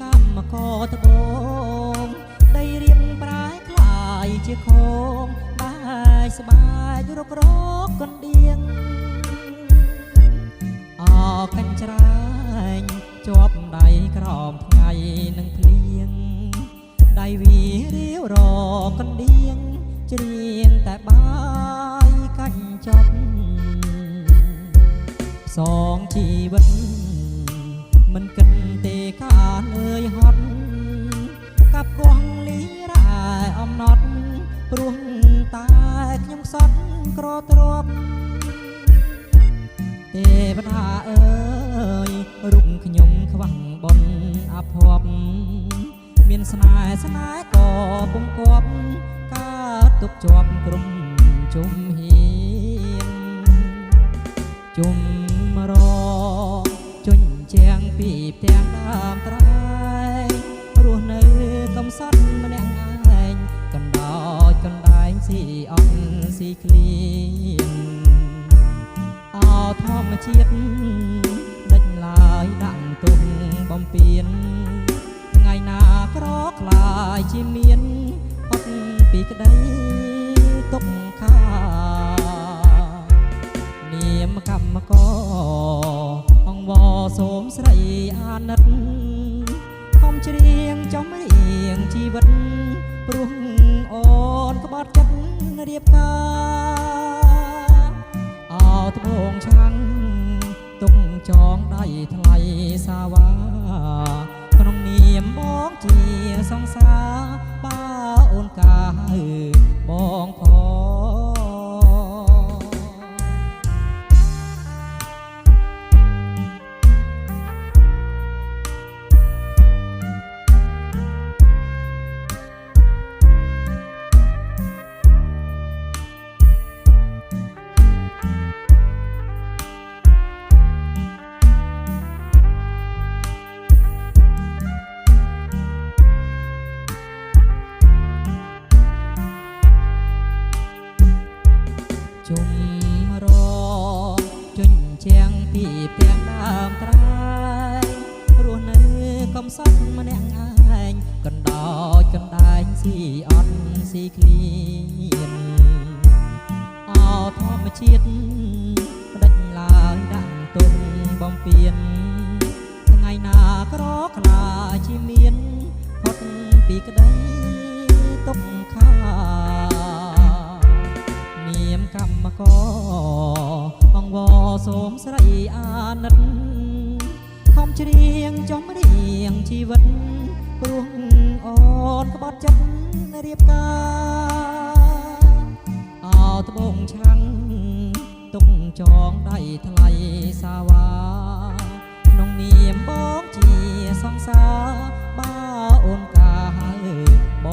កម្មករត្បូងដីរៀបប្រែคล้ายជាខងបាយស្បែករករកកណ្ដៀងអកញ្ច្រែងជាប់ដៃក្រោមថ្ងៃនឹងភ្លៀងដៃវារាវរកកណ្ដៀងច្រៀងតែបាយកាញ់ចប់ ផ្សងជីវិតមិនគិតទេកានអើយហត់កាប់គងលីរ៉ែអំណត់ព្រោះតែខ្ញុំខ្សត់ក្រទ្របទេវតាអើយរុំខ្ញុំខ្វាំងបុនអភ័ព្វមានស្នេហ៍ស្នេហ៍ក៏ពុំគប់កើតទុកជាប់ក្រុមជុំហៀន ជុំរជញ្ជាំងពីផ្ទាំងដើមត្រែងរស់នៅកំសត់ម្នាក់ឯងកណ្ដោចកណ្ដែងស៊ីអត់ស៊ីឃ្លៀងអោធម្មជាតិដេចឡើយដាក់ទុំបំពេញថ្ងៃណាក្រខ្លាយជាមានអត់ពីក្តីទុកខា នាមកម្មករអង្វរសូមស្រីអាណិតខំច្រៀងចំរៀងជីវិតព្រោះអូនក្បត់ចិត្តរៀបការអោត្បូងឆាំងទុកចងដៃថ្លៃសាវ៉ាក្នុងនាមបងជាសង្សារបើអូនកាហៅបងផង ជុំរជញ្ជាំងពីផ្ទាំងដើមត្រែងរស់នៅកំសត់ម្នាក់ឯងកណ្ដោចកណ្ដែងស៊ីអត់ស៊ីឃ្លៀនអោធម្មជាតិផ្ដាច់ឡើយដាក់ទុំបំពេញថ្ងៃណាក្រខ្លាជាមានផុតពីក្តីទុកខា នាមកម្មករអង្វរសូមស្រីអាណិតខំច្រៀងចំរៀងជីវិតព្រោះអូនក្បត់ចិត្តរៀបការអោត្បូងឆាំងទុកចងដៃថ្លៃសាវ៉ាក្នុងនាមបងជាសង្សារបើអូនកាហៅប